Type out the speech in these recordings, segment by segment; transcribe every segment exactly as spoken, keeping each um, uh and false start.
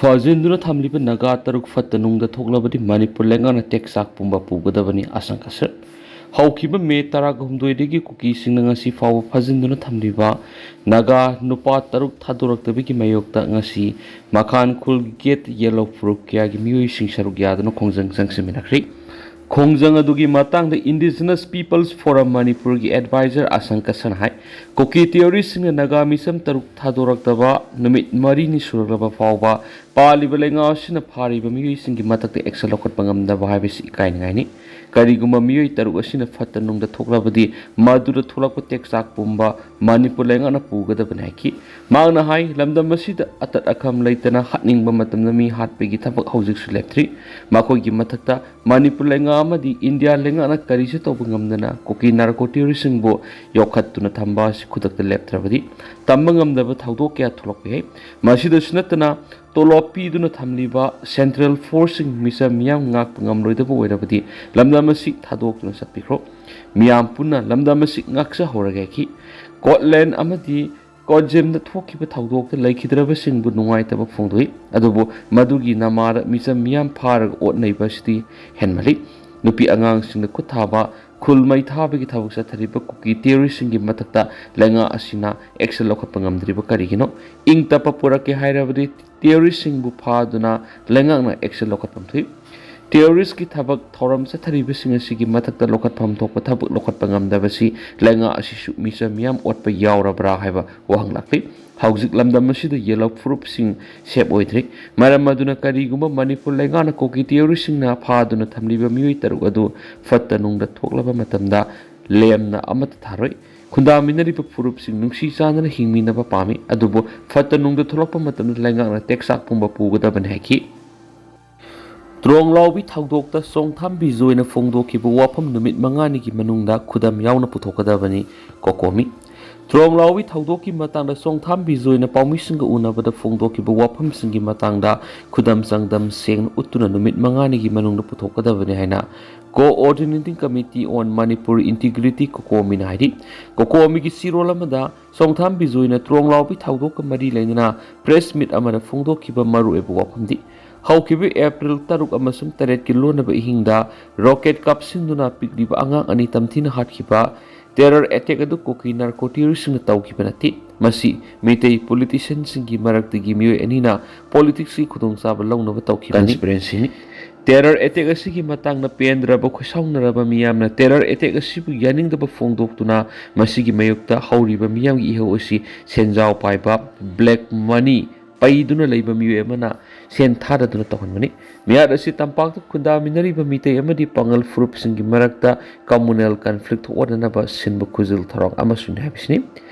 ꯐꯥꯖꯤꯟꯗꯨꯅ ꯊꯝꯂꯤꯕ ꯅꯥꯒꯥ ꯇꯔꯨꯛ ꯐꯠꯇ ꯅꯨꯡꯗ ꯊꯣꯛꯂꯕꯗꯤ ꯃꯅꯤꯄꯨꯔ ꯂꯩꯉꯥꯛꯅ ꯇꯦꯛꯆꯥꯛ ꯄꯨꯝꯕ ꯄꯨꯒꯗꯕꯅꯤ ꯑꯁꯪ ꯑꯁꯔ꯫ ꯍꯧꯈꯤꯕ ꯃꯦ ꯇꯔꯥꯍꯨꯝꯗꯣꯏꯗꯒꯤ ꯀꯨꯀꯤꯁꯤꯡꯅ ꯉꯁꯤ ꯐꯥꯎꯕ ꯐꯥꯖꯤꯟꯗꯨꯅ ꯊꯝꯂꯤꯕ ꯅꯥꯒꯥ ꯅꯨꯄꯥ ꯇꯔꯨꯛ ꯊꯥꯗꯣꯔꯛꯇꯕꯒꯤ ꯃꯥꯌꯣꯛꯇ ꯉꯁꯤ ꯃꯈꯥꯟ ꯈꯨꯜꯒꯤ ꯒꯦꯠ ꯌꯦꯜꯂꯣ ꯐꯨꯔꯨꯞ ꯀꯌꯥꯒꯤ ꯃꯤꯑꯣꯏꯁꯤꯡ ꯁꯔꯨꯛ ꯌꯥꯗꯨꯅ ꯈꯣꯡꯖꯪ ꯆꯪꯁꯤꯟꯃꯤꯟꯅꯈ꯭ꯔꯤ꯫ ꯈꯣꯡꯖꯪ ꯑꯗꯨꯒꯤ ꯃꯇꯥꯡꯗ Indigenous People's Forum ꯃꯅꯤꯄꯨꯔꯒꯤ ꯑꯦꯗꯚꯥꯏꯖꯔ ꯑꯁꯪ ꯀꯁꯟ ꯍꯥꯏ, ꯀꯨꯀꯤ ꯇꯦꯔꯣꯔꯤꯁꯁꯤꯡꯅ ꯅꯥꯒꯥ ꯃꯤꯆꯝ ꯇꯔꯨꯛ ꯊꯥꯗꯣꯔꯛꯇꯕ ꯅꯨꯃꯤꯠ ꯃꯔꯤꯅꯤ ꯁꯨꯔꯛꯂꯕ ꯐꯥꯎꯕ ꯄꯥꯜꯂꯤꯕ ꯂꯩꯉꯥꯛ ꯑꯁꯤꯅ ꯐꯥꯔꯤꯕ ꯃꯤꯑꯣꯏꯁꯤꯡꯒꯤ ꯃꯊꯛꯇ ꯑꯦꯛꯁꯟ ꯂꯧꯈꯠꯄ ꯉꯝꯗꯕ ꯍꯥꯏꯕꯁꯤ ꯏꯀꯥꯏꯅꯤꯡꯉꯥꯏꯅꯤ꯫ ꯀꯔꯤꯒꯨꯝꯕ ꯃꯤꯑꯣꯏ ꯇꯔꯨꯛ ꯑꯁꯤꯅ ꯐꯠꯇ ꯅꯨꯡꯗ ꯊꯣꯛꯂꯕꯗꯤ ꯃꯗꯨꯗ ꯊꯣꯛꯂꯛꯄ ꯇꯦꯛꯆꯥꯛ ꯄꯨꯝꯕ ꯃꯅꯤꯄꯨꯔ ꯂꯩꯉꯥꯛꯅ ꯄꯨꯒꯗꯕꯅꯤ ꯍꯥꯏꯈꯤ꯫ ꯃꯍꯥꯛꯅ ꯍꯥꯏ, ꯂꯝꯗꯝ ꯑꯁꯤꯗ ꯑꯇꯠ ꯑꯈꯝ ꯂꯩꯇꯅ ꯍꯥꯠꯅꯤꯡꯕ ꯃꯇꯝꯗ ꯃꯤ ꯍꯥꯠꯄꯒꯤ ꯊꯕꯛ ꯍꯧꯖꯤꯛꯁꯨ ꯂꯦꯞꯇ꯭ꯔꯤ꯫ ꯃꯈꯣꯏꯒꯤ ꯃꯊꯛꯇ ꯃꯅꯤꯄꯨꯔ ꯂꯩꯉꯥꯛ ꯑꯃꯗꯤ ꯏꯟꯗꯤꯌꯥ ꯂꯩꯉꯥꯛꯅ ꯀꯔꯤꯁꯨ ꯇꯧꯕ ꯉꯝꯗꯅ ꯀꯨꯀꯤ ꯅꯥꯔꯀꯣ ꯇꯦꯔꯣꯔꯤꯁꯁꯤꯡꯕꯨ ꯌꯣꯛꯈꯠꯇꯨꯅ ꯊꯝꯕ ꯑꯁꯤ ꯈꯨꯗꯛꯇ ꯂꯦꯞꯇ꯭ꯔꯕꯗꯤ ꯇꯝꯕ ꯉꯝꯗꯕ ꯊꯧꯗꯣꯛ ꯀꯌꯥ ꯊꯣꯛꯂꯛꯄ ꯌꯥꯏ꯫ ꯃꯁꯤꯗꯁꯨ ꯅꯠꯇꯅ ꯇꯣꯂꯣꯞ ꯄꯤꯗꯨꯅ ꯊꯝꯂꯤꯕ ꯁꯦꯟꯇ꯭ꯔꯦꯜ ꯐꯣꯔꯁꯁꯤꯡ ꯃꯤꯆꯝ ꯃꯤꯌꯥꯝ ꯉꯥꯛꯄ ꯉꯝꯂꯣꯏꯗꯕ ꯑꯣꯏꯔꯕꯗꯤ ꯂꯝꯗꯝ ꯑꯁꯤ ꯊꯥꯗꯣꯛꯇꯨꯅ ꯆꯠꯄꯤꯈ꯭ꯔꯣ꯫ ꯃꯤꯌꯥꯝ ꯄꯨꯟꯅ ꯂꯝꯗꯝ ꯑꯁꯤ ꯉꯥꯛꯆꯍꯧꯔꯒꯦ ꯍꯥꯏꯈꯤ꯫ ꯀꯣꯠꯂꯦꯟ ꯑꯃꯗꯤ ꯀꯣꯠꯖꯦꯝꯗ ꯊꯣꯛꯈꯤꯕ ꯊꯧꯗꯣꯛꯇ ꯂꯩꯈꯤꯗ꯭ꯔꯕꯁꯤꯡꯕꯨ ꯅꯨꯡꯉꯥꯏꯇꯕ ꯐꯣꯡꯗꯣꯛꯏ, ꯑꯗꯨꯕꯨ ꯃꯗꯨꯒꯤ ꯅꯃꯥꯗ ꯃꯤꯆꯝ ꯃꯤꯌꯥꯝ ꯐꯥꯔꯒ ꯑꯣꯠ ꯅꯩꯕ ꯑꯁꯤꯗꯤ ꯍꯦꯟꯃꯜꯂꯤ꯫ ꯅꯨꯄꯤ ꯑꯉꯥꯡꯁꯤꯡꯗ ꯈꯨꯠ ꯊꯥꯕ, ꯈꯨꯜ ꯃꯩ ꯊꯥꯕꯒꯤ ꯊꯕꯛ ꯆꯠꯊꯔꯤꯕ ꯀꯨꯀꯤ ꯇꯦꯔꯣꯔꯤꯁꯁꯤꯡꯒꯤ ꯃꯊꯛꯇ ꯂꯩꯉꯥꯛ ꯑꯁꯤꯅ ꯑꯦꯛꯁꯟ ꯂꯧꯈꯠꯄ ꯉꯝꯗ꯭ꯔꯤꯕ ꯀꯔꯤꯒꯤꯅꯣ? ꯏꯪ ꯇꯞꯄ ꯄꯨꯔꯛꯀꯦ ꯍꯥꯏꯔꯕꯗꯤ ꯇꯦꯔꯣꯔꯤꯁꯁꯤꯡꯕꯨ ꯐꯥꯗꯨꯅ ꯂꯩꯉꯥꯛꯅ ꯑꯦꯛꯁꯟ ꯂꯧꯈꯠꯐꯝ ꯊꯣꯛꯏ꯫ ꯇꯦꯔꯣꯔꯤꯁꯀꯤ ꯊꯕꯛ ꯊꯧꯔꯝ ꯆꯠꯊꯔꯤꯕꯁꯤꯡ ꯑꯁꯤꯒꯤ ꯃꯊꯛꯇ ꯂꯧꯈꯠꯐꯝ ꯊꯣꯛꯄ ꯊꯕꯛ ꯂꯧꯈꯠꯄ ꯉꯝꯗꯕꯁꯤ ꯂꯩꯉꯥꯛ ꯑꯁꯤꯁꯨ ꯃꯤꯆꯝ ꯃꯤꯌꯥꯝ ꯑꯣꯠꯄ ꯌꯥꯎꯔꯕ꯭ꯔꯥ ꯍꯥꯏꯕ ꯋꯥꯍꯪ ꯂꯥꯛꯂꯤ꯫ ꯍꯧꯖꯤꯛ ꯂꯝꯗꯝ ꯑꯁꯤꯗ ꯌꯦꯜꯂꯣ ꯐꯨꯔꯨꯞꯁꯤꯡ ꯁꯦꯞ ꯑꯣꯏꯗ꯭ꯔꯤ꯫ ꯃꯔꯝ ꯑꯗꯨꯅ ꯀꯔꯤꯒꯨꯝꯕ ꯃꯅꯤꯄꯨꯔ ꯂꯩꯉꯥꯛꯅ ꯀꯨꯀꯤ ꯇꯦꯔꯣꯔꯤꯁꯁꯤꯡꯅ ꯐꯥꯗꯨꯅ ꯊꯝꯂꯤꯕ ꯃꯤꯑꯣꯏ ꯇꯔꯨꯛ ꯑꯗꯨ ꯐꯠꯇ ꯅꯨꯡꯗ ꯊꯣꯛꯂꯕ ꯃꯇꯝꯗ ꯂꯦꯝꯅ ꯑꯃꯠꯇ ꯊꯥꯔꯣꯏ꯫ ꯈꯨꯟꯗꯥꯃꯤꯟꯅꯔꯤꯕ ꯐꯨꯔꯨꯞꯁꯤꯡ ꯅꯨꯡꯁꯤ ꯆꯥꯟꯅꯅ ꯍꯤꯡꯃꯤꯟꯅꯕ ꯄꯥꯝꯃꯤ, ꯑꯗꯨꯕꯨ ꯐꯠꯇ ꯅꯨꯡꯗ ꯊꯣꯛꯂꯛꯄ ꯃꯇꯝꯗ ꯂꯩꯉꯥꯛꯅ ꯇꯦꯛꯆꯥꯛ ꯄꯨꯝꯕ ꯄꯨꯒꯗꯕꯅꯤ ꯍꯥꯏꯈꯤ꯫ ꯇ꯭ꯔꯣꯡꯂꯥꯎꯕꯤ ꯊꯧꯗꯣꯛꯇ ꯆꯣꯡꯊꯥꯝꯕꯤ ꯖꯣꯏꯅ ꯐꯣꯡꯗꯣꯛꯈꯤꯕ ꯋꯥꯐꯝ ꯅꯨꯃꯤꯠ ꯃꯉꯥꯅꯤꯒꯤ ꯃꯅꯨꯡꯗ ꯈꯨꯗꯝ ꯌꯥꯎꯅ ꯄꯨꯊꯣꯛꯀꯗꯕꯅꯤ, ꯀꯣꯀꯣꯃꯤ꯫ ꯇ꯭ꯔꯣꯡꯂꯥꯎꯕꯤ ꯊꯧꯗꯣꯛꯀꯤ ꯃꯇꯥꯡꯗ ꯆꯣꯡꯊꯥꯝ ꯕꯤꯖꯣꯏꯅ ꯄꯥꯎꯃꯤꯁꯤꯡꯒ ꯎꯅꯕꯗ ꯐꯣꯡꯗꯣꯛꯈꯤꯕ ꯋꯥꯐꯝꯁꯤꯡꯒꯤ ꯃꯇꯥꯡꯗ ꯈꯨꯗꯝ ꯆꯥꯡꯗꯝ ꯁꯦꯡꯅ ꯎꯠꯇꯨꯅ ꯅꯨꯃꯤꯠ ꯃꯉꯥꯅꯤꯒꯤ ꯃꯅꯨꯡꯗ ꯄꯨꯊꯣꯛꯀꯗꯕꯅꯤ ꯍꯥꯏꯅ Coordinating Committee on Manipur Integrity, ꯀꯣꯀꯣꯃꯤꯅ ꯍꯥꯏꯔꯤ꯫ ꯀꯣꯀꯣꯃꯤꯒꯤ ꯆꯦꯔꯣꯜ ꯑꯃꯗ ꯆꯣꯡꯊꯥꯝ ꯕꯤꯖꯣꯏꯅ ꯇ꯭ꯔꯣꯡꯂꯥꯎꯕꯤ ꯊꯧꯗꯣꯛꯀ ꯃꯔꯤ ꯂꯩꯅꯅ ꯄ꯭ꯔꯦꯁ ꯃꯤꯠ ꯑꯃꯗ ꯐꯣꯡꯗꯣꯛꯈꯤꯕ ꯃꯔꯨꯑꯣꯏꯕ ꯋꯥꯐꯝꯗꯤ, ꯍꯧꯈꯤꯕ ꯑꯦꯄ꯭ꯔꯤꯜ ꯇꯔꯨꯛ ꯑꯃꯁꯨꯡ ꯇꯔꯦꯠꯀꯤ ꯂꯣꯟꯅꯕ ꯑꯍꯤꯡꯗ ꯔꯣꯀꯦꯠ ꯀꯥꯞꯁꯤꯟꯗꯨꯅ ꯄꯤꯛꯂꯤꯕ ꯑꯉꯥꯡ ꯑꯅꯤ ꯇꯝꯊꯤꯅ ꯍꯥꯠꯈꯤꯕ ꯇꯦꯔꯔ ꯑꯦꯇꯦꯛ ꯑꯗꯨ ꯀꯨꯀꯤ ꯅꯥꯔꯀꯣ ꯇꯦꯔꯣꯔꯤꯁꯁꯤꯡꯅ ꯇꯧꯈꯤꯕ ꯅꯠꯇꯦ꯫ ꯃꯁꯤ ꯃꯤꯇꯩ ꯄꯣꯂꯤꯇꯤꯁꯤꯌꯟꯁꯤꯡꯒꯤ ꯃꯔꯛꯇꯒꯤ ꯃꯤꯑꯣꯏ ꯑꯅꯤꯅ ꯄꯣꯂꯤꯇꯤꯛꯁꯀꯤ ꯈꯨꯗꯣꯡꯆꯥꯕ ꯂꯧꯅꯕ ꯇꯧꯈꯤꯕꯅꯤ꯫ ꯀꯟꯁꯄꯤꯔꯦꯟꯁꯤꯅꯤ꯫ ꯇꯦꯔꯔ ꯑꯦꯇꯦꯛ ꯑꯁꯤꯒꯤ ꯃꯇꯥꯡꯗ ꯄꯦꯟꯗ꯭ꯔꯕ, ꯈꯣꯏꯁꯥꯎꯅꯔꯕ ꯃꯤꯌꯥꯝꯅ ꯇꯦꯔꯔ ꯑꯦꯇꯦꯛ ꯑꯁꯤꯕꯨ ꯌꯥꯅꯤꯡꯗꯕ ꯐꯣꯡꯗꯣꯛꯇꯨꯅ ꯃꯁꯤꯒꯤ ꯃꯥꯌꯣꯛꯇ ꯍꯧꯔꯤꯕ ꯃꯤꯌꯥꯝꯒꯤ ꯏꯍꯧ ꯑꯁꯤ ꯁꯦꯟꯖꯥꯎ ꯄꯥꯏꯕ, ꯕ꯭ꯂꯦꯛ ꯃꯅꯤ ꯄꯩꯗꯨꯅ ꯂꯩꯕ ꯃꯤꯑꯣꯏ ꯑꯃꯅ ꯁꯦꯟ ꯊꯥꯗꯗꯨꯅ ꯇꯧꯍꯟꯕꯅꯤ꯫ ꯃꯤꯍꯥꯠ ꯑꯁꯤ ꯇꯝꯄꯥꯛꯇ ꯈꯨꯟꯗꯥꯃꯤꯟꯅꯔꯤꯕ ꯃꯤꯇꯩ ꯑꯃꯗꯤ ꯄꯥꯉꯜ ꯐꯨꯔꯨꯞꯁꯤꯡꯒꯤ ꯃꯔꯛꯇ ꯀꯝꯃꯨꯅꯦꯜ ꯀꯟꯐ꯭ꯂꯤꯛ ꯊꯣꯛꯍꯟꯅꯅꯕ ꯁꯤꯟꯕ ꯈꯨꯖꯤꯜ ꯊꯧꯔꯥꯡ ꯑꯃꯁꯨꯅꯤ ꯍꯥꯏꯕꯁꯤꯅꯤ꯫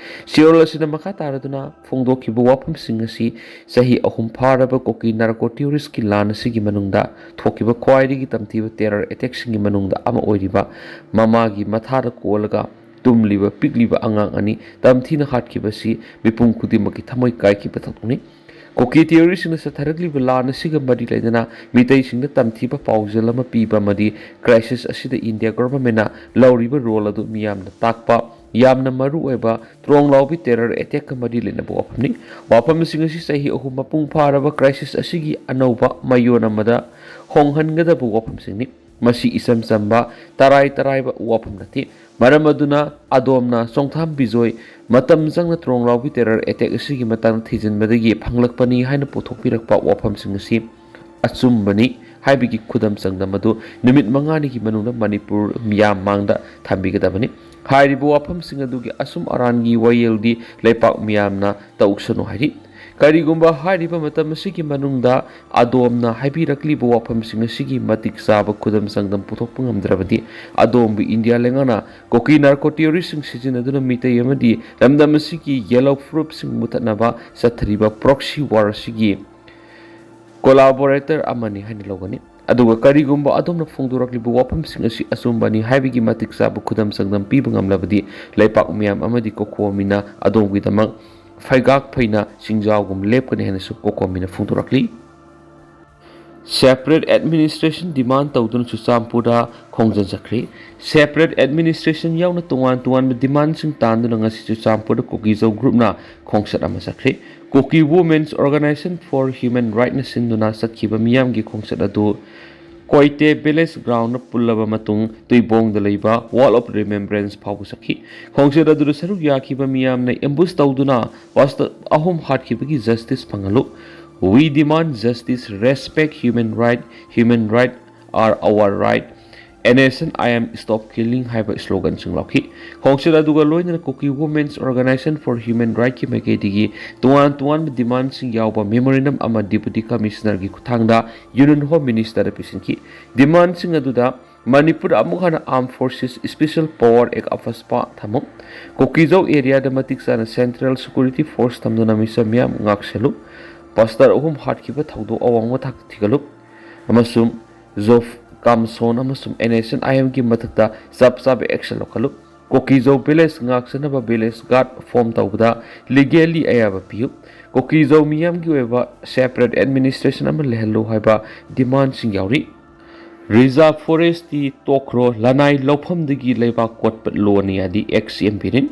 ꯆꯦꯔꯣꯜ ꯑꯁꯤꯅ ꯃꯈꯥ ꯇꯥꯔꯗꯨꯅ ꯐꯣꯡꯗꯣꯛꯈꯤꯕ ꯋꯥꯐꯝꯁꯤꯡ ꯑꯁꯤ ꯆꯍꯤ ꯑꯍꯨꯝ ꯐꯥꯔꯕ ꯀꯨꯀꯤ ꯅꯥꯔꯀꯣ ꯇꯦꯔꯣꯔꯤꯁꯀꯤ ꯂꯥꯟ ꯑꯁꯤꯒꯤ ꯃꯅꯨꯡꯗ ꯊꯣꯛꯈꯤꯕ ꯈ꯭ꯋꯥꯏꯗꯒꯤ ꯇꯝꯊꯤꯕ ꯇꯦꯔꯔ ꯑꯦꯇꯦꯛꯁꯤꯡꯒꯤ ꯃꯅꯨꯡꯗ ꯑꯃ ꯑꯣꯏꯔꯤꯕ ꯃꯃꯥꯒꯤ ꯃꯊꯥꯗ ꯀꯣꯜꯂꯒ ꯇꯨꯝꯂꯤꯕ ꯄꯤꯛꯂꯤꯕ ꯑꯉꯥꯡ ꯑꯅꯤ ꯇꯝꯊꯤꯅ ꯍꯥꯠꯈꯤꯕ ꯑꯁꯤ ꯃꯤꯄꯨꯝ ꯈꯨꯗꯤꯡꯃꯛꯀꯤ ꯊꯃꯣꯏ ꯀꯥꯏꯈꯤꯕ ꯊꯧꯗꯣꯛꯅꯤ꯫ ꯀꯨꯀꯤ ꯇꯦꯔꯣꯔꯤꯁꯁꯤꯡꯅ ꯆꯠꯊꯔꯛꯂꯤꯕ ꯂꯥꯟ ꯑꯁꯤꯒ ꯃꯔꯤ ꯂꯩꯅꯅ ꯃꯤꯇꯩꯁꯤꯡꯗ ꯇꯝꯊꯤꯕ ꯄꯥꯎꯖꯦꯜ ꯑꯃ ꯄꯤꯕ ꯑꯃꯗꯤ ꯀ꯭ꯔꯥꯏꯁꯤꯁ ꯑꯁꯤꯗ ꯏꯟꯗꯤꯌꯥ ꯒꯣꯚꯔꯟꯃꯦꯟꯠꯅ ꯂꯧꯔꯤꯕ ꯔꯣꯜ ꯑꯗꯨ ꯃꯤꯌꯥꯝꯅ ꯇꯥꯛꯄ ꯌꯥꯝꯅ ꯃꯔꯨ ꯑꯣꯏꯕ ꯇ꯭ꯔꯣꯡꯂꯥꯎꯕꯤ ꯇꯦꯔꯔ ꯑꯦꯇꯦꯛꯀ ꯃꯔꯤ ꯂꯩꯅꯕ ꯋꯥꯐꯝꯅꯤ꯫ ꯋꯥꯐꯝꯁꯤꯡ ꯑꯁꯤ ꯆꯍꯤ ꯑꯍꯨꯝ ꯃꯄꯨꯡ ꯐꯥꯔꯕ ꯀ꯭ꯔꯥꯏꯁꯤꯁ ꯑꯁꯤꯒꯤ ꯑꯅꯧꯕ ꯃꯌꯣꯟ ꯑꯃꯗ ꯍꯣꯡꯍꯟꯒꯗꯕ ꯋꯥꯐꯝꯁꯤꯡꯅꯤ꯫ ꯃꯁꯤ ꯏꯆꯝ ꯆꯝꯕ, ꯇꯔꯥꯏ ꯇꯔꯥꯏꯕ ꯋꯥꯐꯝ ꯅꯠꯇꯦ꯫ ꯃꯔꯝ ꯑꯗꯨꯅ ꯑꯗꯣꯝꯅ ꯆꯣꯡꯊꯥꯝ ꯕꯤꯖꯣꯏ ꯃꯇꯝ ꯆꯪꯅ ꯇ꯭ꯔꯣꯡꯂꯥꯎꯕꯤ ꯇꯦꯔꯔ ꯑꯦꯇꯦꯛ ꯑꯁꯤꯒꯤ ꯃꯇꯥꯡꯗ ꯊꯤꯖꯤꯟꯕꯗꯒꯤ ꯐꯪꯂꯛꯄꯅꯤ ꯍꯥꯏꯅ ꯄꯨꯊꯣꯛꯄꯤꯔꯛꯄ ꯋꯥꯐꯝꯁꯤꯡ ꯑꯁꯤ ꯑꯆꯨꯝꯕꯅꯤ ꯍꯥꯏꯕꯒꯤ ꯈꯨꯗꯝ ꯆꯥꯡꯗꯝ ꯑꯗꯨ ꯅꯨꯃꯤꯠ ꯃꯉꯥꯅꯤꯒꯤ ꯃꯅꯨꯡꯗ ꯃꯅꯤꯄꯨꯔ ꯃꯤꯌꯥꯝ ꯃꯥꯡꯗ ꯊꯝꯕꯤꯒꯗꯕꯅꯤ꯫ ꯍꯥꯏꯔꯤꯕ ꯋꯥꯐꯝꯁꯤꯡ ꯑꯗꯨꯒꯤ ꯑꯆꯨꯝ ꯑꯔꯥꯟꯒꯤ ꯋꯥꯌꯦꯜꯗꯤ ꯂꯩꯄꯥꯛ ꯃꯤꯌꯥꯝꯅ ꯇꯧꯁꯅꯨ ꯍꯥꯏꯔꯤ꯫ ꯀꯔꯤꯒꯨꯝꯕ ꯍꯥꯏꯔꯤꯕ ꯃꯇꯝ ꯑꯁꯤꯒꯤ ꯃꯅꯨꯡꯗ ꯑꯗꯣꯝꯅ ꯍꯥꯏꯕꯤꯔꯛꯂꯤꯕ ꯋꯥꯐꯝꯁꯤꯡ ꯑꯁꯤꯒꯤ ꯃꯇꯤꯛ ꯆꯥꯕ ꯈꯨꯗꯝ ꯆꯥꯡꯗꯝ ꯄꯨꯊꯣꯛꯄ ꯉꯝꯗ꯭ꯔꯕꯗꯤ, ꯑꯗꯣꯝꯕꯨ ꯏꯟꯗꯤꯌꯥ ꯂꯩꯉꯥꯛꯅ ꯀꯨꯀꯤ ꯅꯥꯔꯀꯣ ꯇꯦꯔꯣꯔꯤꯁꯁꯤꯡ ꯁꯤꯖꯤꯟꯅꯗꯨꯅ ꯃꯤꯇꯩ ꯑꯃꯗꯤ ꯂꯝꯗꯝ ꯑꯁꯤꯒꯤ ꯌꯦꯜꯂꯣ ꯐꯨꯔꯨꯞꯁꯤꯡ ꯃꯨꯊꯠꯅꯕ ꯆꯠꯊꯔꯤꯕ ꯄ꯭ꯔꯣꯛꯁꯤ ꯋꯥꯔ ꯑꯁꯤꯒꯤ ꯀꯣꯂꯥꯕꯣꯔꯦꯇꯔ ꯑꯃꯅꯤ ꯍꯥꯏꯅ ꯂꯧꯒꯅꯤ꯫ ꯑꯗꯨꯒ ꯀꯔꯤꯒꯨꯝꯕ ꯑꯗꯣꯝꯅ ꯐꯣꯡꯗꯣꯔꯛꯂꯤꯕ ꯋꯥꯐꯝꯁꯤꯡ ꯑꯁꯤ ꯑꯆꯨꯝꯕꯅꯤ ꯍꯥꯏꯕꯒꯤ ꯃꯇꯤꯛ ꯆꯥꯕ ꯈꯨꯗꯝ ꯆꯥꯡꯗꯝ ꯄꯤꯕ ꯉꯝꯂꯕꯗꯤ, ꯂꯩꯄꯥꯛ ꯃꯤꯌꯥꯝ ꯑꯃꯗꯤ COCOMIꯅ ꯑꯗꯣꯝꯒꯤꯗꯃꯛ ꯐꯩꯒꯥꯛ ꯐꯩꯅ ꯆꯤꯡꯖꯥꯎꯒꯨꯝ ꯂꯦꯞꯀꯅꯤ ꯍꯥꯏꯅꯁꯨ COCOMIꯅ ꯐꯣꯡꯗꯣꯔꯛꯂꯤ꯫ Separate administration demand ꯇꯧꯗꯨꯅ ꯆꯨꯔꯆꯥꯟꯄꯨꯔꯗ ꯈꯣꯡꯖꯪ ꯆꯠꯈ꯭ꯔꯤ꯫ Separate administration ꯌꯥꯎꯅ ꯇꯣꯉꯥꯟ ꯇꯣꯉꯥꯟꯕ demandꯁꯤꯡ ꯇꯥꯟꯗꯨꯅ ꯉꯁꯤ ꯆꯨꯔꯆꯥꯟꯄꯨꯔꯗ ꯀꯨꯀꯤꯖꯧ groupꯅ ꯈꯣꯡꯆꯠ ꯑꯃ ꯆꯠꯈ꯭ꯔꯤ꯫ Kuki Women's Organization for Human Rightꯅ ꯁꯤꯟꯗꯨꯅ ꯆꯠꯈꯤꯕ ꯃꯤꯌꯥꯝꯒꯤ ꯈꯣꯡꯆꯠ ꯑꯗꯨ ꯀꯣꯏꯇꯦ village groundꯗ ꯄꯨꯜꯂꯕ ꯃꯇꯨꯡ ꯇꯨꯏꯕꯣꯡꯗ ꯂꯩꯕ Wall of Remembrance ꯐꯥꯎꯕ ꯆꯠꯈꯤ꯫ ꯈꯣꯡꯆꯠ ꯑꯗꯨꯗ ꯁꯔꯨꯛ ꯌꯥꯈꯤꯕ ꯃꯤꯌꯥꯝꯅ ambush ꯇꯧꯗꯨꯅ pastor ꯑꯍꯨꯝ ꯍꯥꯠꯈꯤꯕꯒꯤ justice ꯐꯪꯍꯜꯂꯨ, We demand justice, respect human right, human right are our right, NSCN-IM stop killing ꯍꯥꯏꯕ sloganꯁꯤꯡ ꯂꯥꯎꯈꯤ꯫ ꯈꯣꯡꯆꯠ ꯑꯗꯨꯒ ꯂꯣꯏꯅꯅ Kuki Women's Organization for Human Rightꯀꯤ ꯃꯥꯏꯀꯩꯗꯒꯤ ꯇꯣꯉꯥꯟ ꯇꯣꯉꯥꯟꯕ demandꯁꯤꯡ ꯌꯥꯎꯕ memorandum ꯑꯃ Deputy Commissionerꯒꯤ ꯈꯨꯠꯊꯥꯡꯗ Union Home Ministerꯗ ꯄꯤꯁꯤꯟꯈꯤ꯫ Demandꯁꯤꯡ ꯑꯗꯨꯗ ꯃꯅꯤꯄꯨꯔꯗ ꯑꯃꯨꯛ ꯍꯟꯅ Armed Forces Special Power Act, AFSPA ꯊꯝꯃꯨ, ꯀꯨꯀꯤꯖꯧ areaꯗ ꯃꯇꯤꯛ ꯆꯥꯅ Central Security Force ꯊꯝꯗꯨꯅ ꯃꯤꯆꯝ ꯃꯤꯌꯥꯝ ꯉꯥꯛꯁꯦꯜꯂꯨ, pastor ꯑꯍꯨꯝ ꯍꯥꯠꯈꯤꯕ ꯊꯧꯗꯣꯛ ꯑꯋꯥꯡꯕ ꯊꯥꯛꯇ ꯊꯤꯒꯠꯂꯨ ꯑꯃꯁꯨꯡ ꯖꯣꯐ ꯀꯥꯝꯁꯣꯟ ꯑꯃꯁꯨꯡ NSCN-IMꯒꯤ ꯃꯊꯛꯇ ꯆꯞ ꯆꯥꯕ action ꯂꯧꯈꯠꯂꯨ꯫ ꯀꯣꯀꯤꯖꯧ village ꯉꯥꯛꯆꯅꯕ village guard form ꯇꯧꯕꯗ legally ꯑꯌꯥꯕ ꯄꯤꯌꯨ꯫ ꯀꯣꯀꯤꯖꯧ ꯃꯤꯌꯥꯝꯒꯤ ꯑꯣꯏꯕ separate administration ꯑꯃ ꯂꯩꯍꯜꯂꯨ ꯍꯥꯏꯕ demandꯁꯤꯡ ꯌꯥꯎꯔꯤ꯫ Reserve forestꯇꯤ ꯇꯣꯛꯈ꯭ꯔꯣ, ꯂꯅꯥꯏ ꯂꯧꯐꯝꯗꯒꯤ ꯂꯩꯕꯥꯛ ꯀꯣꯠꯄ ꯂꯣꯅ ꯌꯥꯗꯦ, ex-CM ꯕꯤꯔꯦꯟ꯫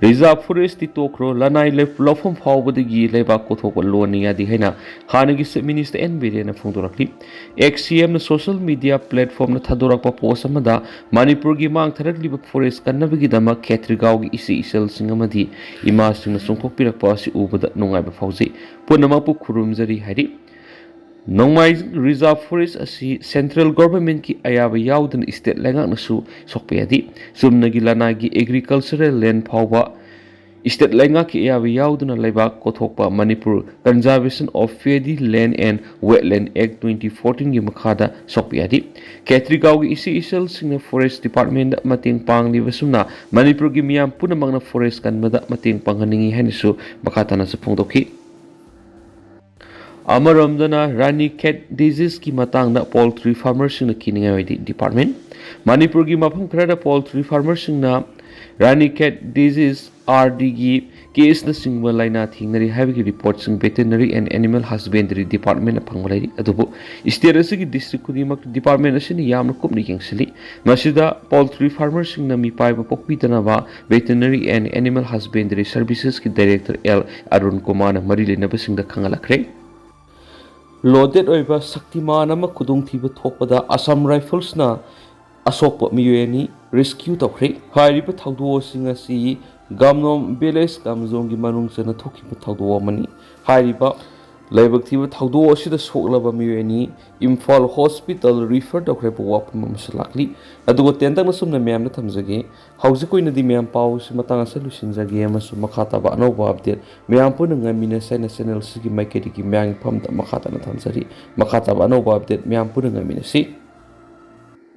Reserve forestꯇꯤ ꯇꯣꯛꯈ꯭ꯔꯣ, ꯂꯅꯥꯏ ꯂꯩ-, ꯂꯧꯐꯝ ꯐꯥꯎꯕꯗꯒꯤ ꯂꯩꯕꯥꯛ ꯀꯣꯠꯊꯣꯛꯄ ꯂꯣꯅ ꯌꯥꯗꯦ ꯍꯥꯏꯅ ꯍꯥꯟꯅꯒꯤ Chief Minister ꯑꯦꯟ ꯕꯤꯔꯦꯟꯅ ꯐꯣꯡꯗꯣꯔꯛꯂꯤ꯫ Ex-CMꯅ social media platformꯗ ꯊꯥꯗꯣꯔꯛꯄ post ꯑꯃꯗ ꯃꯅꯤꯄꯨꯔꯒꯤ ꯃꯥꯡꯊꯔꯛꯂꯤꯕ forest ꯀꯟꯅꯕꯒꯤꯗꯃꯛ ꯈꯦꯇ꯭ꯔꯤꯒꯥꯎꯒꯤ ꯏꯆꯦ ꯏꯆꯜꯁꯤꯡ ꯑꯃꯗꯤ ꯏꯃꯥꯁꯤꯡꯅ ꯆꯣꯡꯊꯣꯛꯄꯤꯔꯛꯄ ꯑꯁꯤ ꯎꯕꯗ ꯅꯨꯡꯉꯥꯏꯕ ꯐꯥꯎꯖꯩ꯫ ꯄꯨꯝꯅꯃꯛꯄꯨ ꯈꯨꯔꯨꯝꯖꯔꯤ ꯍꯥꯏꯔꯤ꯫ ꯅꯣꯡꯃꯥꯏꯖꯤꯡ Reserve Forest ꯑꯁꯤ Central Governmentꯀꯤ ꯑꯌꯥꯕ ꯌꯥꯎꯗꯅ state ꯂꯩꯉꯥꯛꯅꯁꯨ ꯁꯣꯛꯄ ꯌꯥꯗꯦ꯫ ꯆꯨꯝꯅꯒꯤ ꯂꯅꯥꯏꯒꯤ agricultural land ꯐꯥꯎꯕ state ꯂꯩꯉꯥꯛꯀꯤ ꯑꯌꯥꯕ ꯌꯥꯎꯗꯅ ꯂꯩꯕꯥꯛ ꯀꯣꯊꯣꯛꯄ Manipur Conservation of Paddy Land and Wetland Act twenty fourteenꯒꯤ ꯃꯈꯥꯗ ꯁꯣꯛꯄ ꯌꯥꯗꯦ꯫ ꯈꯦꯇ꯭ꯔꯤꯒꯥꯎꯒꯤ ꯏꯆꯦ ꯏꯆꯜꯁꯤꯡꯅ forest departmentꯗ ꯃꯇꯦꯡ ꯄꯥꯡꯂꯤꯕ ꯑꯁꯨꯝꯅ ꯃꯅꯤꯄꯨꯔꯒꯤ ꯃꯤꯌꯥꯝ ꯄꯨꯝꯅꯃꯛꯅ forest ꯀꯟꯕꯗ ꯃꯇꯦꯡ ꯄꯥꯡꯍꯟꯅꯤꯡꯏ ꯍꯥꯏꯅꯁꯨ ꯃꯈꯥ ꯇꯥꯅꯁꯨ ꯐꯣꯡꯗꯣꯛꯈꯤ꯫ ꯑꯃꯔꯣꯝꯗꯅ ꯔꯥꯅꯤ ꯀꯦꯠ ꯗꯤꯖꯤꯁꯀꯤ ꯃꯇꯥꯡꯗ ꯄꯣꯜꯇ꯭ꯔꯤ ꯐꯥꯔꯃꯔꯁꯤꯡꯅ ꯀꯤꯅꯤꯡꯉꯥꯏ ꯑꯣꯏꯗꯦ ꯗꯤꯄꯥꯔꯠꯃꯦꯟ꯫ ꯃꯅꯤꯄꯨꯔꯒꯤ ꯃꯐꯝ ꯈꯔꯗ ꯄꯣꯜꯇ꯭ꯔꯤ ꯐꯥꯔꯃꯔꯁꯤꯡꯅ ꯔꯥꯅꯤ ꯀꯦꯠ ꯗꯤꯖꯤꯁ, ꯑꯥꯔ ꯗꯤꯒꯤ ꯀꯦꯁꯅꯆꯤꯡꯕ ꯂꯥꯏꯅꯥ ꯊꯦꯡꯅꯔꯤ ꯍꯥꯏꯕꯒꯤ ꯔꯤꯄꯣꯔꯠꯁꯤꯡ ꯚꯦꯇꯦꯅꯔꯤ ꯑꯦꯟ ꯑꯦꯅꯤꯃꯦꯜ ꯍꯁꯕꯦꯟꯗꯔꯤ ꯗꯤꯄꯥꯔꯠꯃꯦꯟꯅ ꯐꯪꯕ ꯂꯩꯔꯤ꯫ ꯑꯗꯨꯕꯨ ꯁ꯭ꯇꯦꯠ ꯑꯁꯤꯒꯤ ꯗꯤꯁꯇ꯭ꯔꯤꯛ ꯈꯨꯗꯤꯡꯃꯛꯇ ꯗꯤꯄꯥꯔꯠꯃꯦꯟ ꯑꯁꯤꯅ ꯌꯥꯝꯅ ꯀꯨꯞꯅ ꯌꯦꯡꯁꯤꯜꯂꯤ꯫ ꯃꯁꯤꯗ ꯄꯣꯜꯇ꯭ꯔꯤ ꯐꯥꯔꯃꯔꯁꯤꯡꯅ ꯃꯤꯄꯥꯏꯕ ꯄꯣꯛꯄꯤꯗꯅꯕ ꯚꯦꯇꯦꯅꯔꯤ ꯑꯦꯟ ꯑꯦꯅꯤꯃꯦꯜ ꯍꯁꯕꯦꯟꯗꯔꯤ ꯁꯔꯚꯤꯁꯦꯁꯀꯤ ꯗꯥꯏꯔꯦꯛꯇꯔ ꯑꯦꯜ ꯑꯔꯨꯟ ꯀꯨꯃꯥꯔꯅ ꯃꯔꯤ ꯂꯩꯅꯕꯁꯤꯡꯗ ꯈꯪꯍꯜꯂꯛꯈ꯭ꯔꯦ꯫ ꯂꯣꯗꯦꯠ ꯑꯣꯏꯕ ꯁꯛꯇꯤꯃꯥꯟ ꯑꯃ ꯈꯨꯗꯣꯡꯊꯤꯕ ꯊꯣꯛꯄꯗ ꯑꯁꯥꯝ ꯔꯥꯏꯐꯜꯁꯅ ꯑꯁꯣꯛꯄ ꯃꯤꯑꯣꯏ ꯑꯅꯤ ꯔꯦꯁꯀ꯭ꯌꯨ ꯇꯧꯈ꯭ꯔꯦ꯫ ꯍꯥꯏꯔꯤꯕ ꯊꯧꯗꯣꯛ ꯑꯁꯤꯡ ꯑꯁꯤ ꯒꯥꯝꯅꯣꯝ ꯚꯤꯂꯦꯖ ꯀꯥꯝꯖꯣꯡꯒꯤ ꯃꯅꯨꯡ ꯆꯟꯅ ꯊꯣꯛꯈꯤꯕ ꯊꯧꯗꯣꯛ ꯑꯃꯅꯤ꯫ ꯍꯥꯏꯔꯤꯕ ꯂꯥꯏꯕꯛ ꯊꯤꯕ ꯊꯧꯗꯣꯛ ꯑꯁꯤꯗ ꯁꯣꯛꯂꯕ ꯃꯤꯑꯣꯏ ꯑꯅꯤ ꯏꯝꯐꯥꯜ ꯍꯣꯁꯄꯤꯇꯥꯜ ꯔꯤꯐꯔ ꯇꯧꯈ꯭ꯔꯦ ꯍꯥꯏꯕ ꯋꯥꯐꯝ ꯑꯃꯁꯨ ꯂꯥꯛꯂꯤ꯫ ꯑꯗꯨꯒ ꯇꯦꯟꯇꯛꯅ ꯁꯨꯝꯅ ꯃꯌꯥꯝꯗ ꯊꯝꯖꯒꯦ꯫ ꯍꯧꯖꯤꯛ ꯑꯣꯏꯅꯗꯤ ꯃꯌꯥꯝ ꯄꯥꯎ ꯑꯁꯤ ꯃꯇꯥꯡ ꯑꯁꯤꯗ ꯂꯣꯏꯁꯤꯟꯖꯒꯦ ꯑꯃꯁꯨꯡ ꯃꯈꯥ ꯇꯥꯕ ꯑꯅꯧꯕ ꯑꯞꯗꯦꯠ ꯃꯌꯥꯝ ꯄꯨꯟꯅ ꯉꯥꯏꯃꯤꯟꯅꯁꯦ ꯍꯥꯏꯅ ꯆꯦꯅꯦꯜ ꯑꯁꯤꯒꯤ ꯃꯥꯏꯀꯩꯗꯒꯤ ꯃꯌꯥꯝꯒꯤ ꯐꯝꯗ ꯃꯈꯥ ꯇꯥꯅ ꯊꯝꯖꯔꯤ꯫ ꯃꯈꯥ ꯇꯥꯕ ꯑꯅꯧꯕ ꯑꯞꯗꯦꯠ ꯃꯌꯥꯝ ꯄꯨꯟꯅ ꯉꯥꯏꯃꯤꯟꯅꯁꯤ꯫